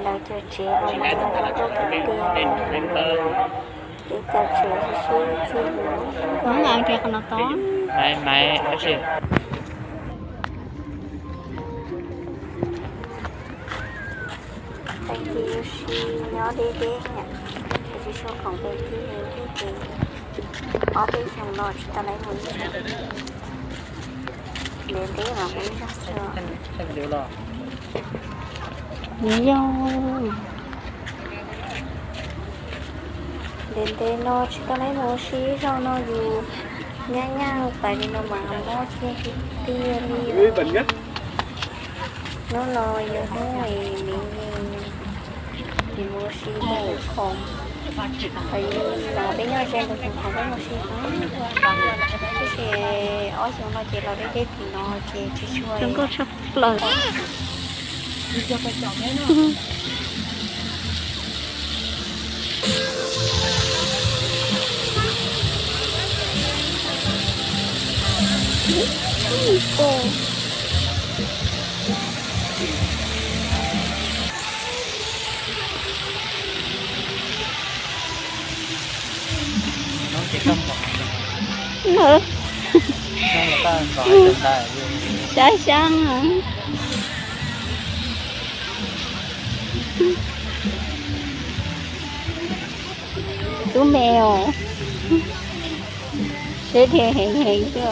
Lawv cov tsev no mas zoo nkauj tiag tiag. Ces cov tsev sib sib txig. Mus nqa kiag qhov no tod. Pem ces yuav siv nyob deb deb na, ces tsis tshua khoom pem ces nws thiaj ces ob peb xyoos los tsis tau laiv mus ib zaug. Ntev ntev los mus ib zaug xwb. Nws yog ntev ntev no tsis tau laiv mus ua si ib zaug no yus nyaj nyaj pais li no mas mob kiag tiag tiag li. Hnub no yog hnub me yeej, ces mus ua si mus khoom, los peb nyob ze ntawd khoom peb mus ua si, tiam sis ob xyoo no ces los deb deb tim no ces tsis tshua zoo nkauj tshaj plaws. Cab xyab. Tub me os, seb dhia heev heev xwb.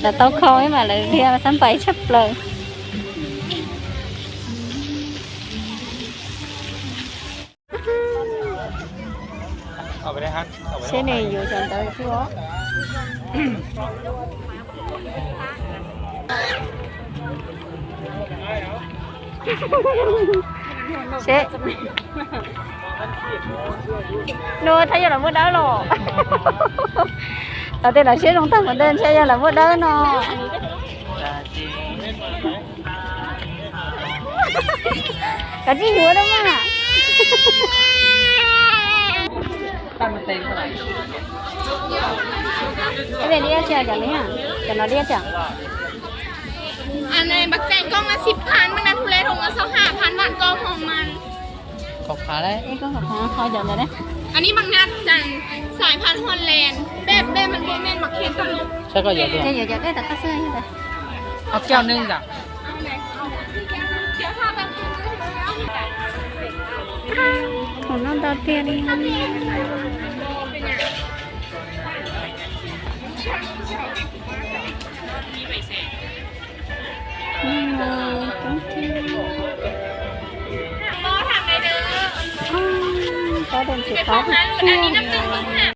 Lawv tau khau ib mas lawv dhia xab npais tshaj plaws. Seb nws yuav cov ntawd xwb os. Seb, nua, thaum yog lawv muaj dawb los, los tej lawv siab zoo tag mus ntawd ntshe yog lawv muaj dawb no. Kav tsij yuav da mas. Liab tiag, cov no liab tiag. Anh này, bác Trang con là ship tháng, bác đang thu lên hùng là sáu hai tháng bạn con hùng mà. Khov khav đấy. Ê, con khov khav, kho dòng rồi đấy. Anh ấy bằng nát rằng sải phản hoàn lẹn, bếp bếp mình mua men mặc hiện tại. Sao có dòng tiền? Dòng dòng dòng cái tao có xưa như vậy. Học treo nưng rằng. Khổ no ntau tiag li. Có đơn chỉ có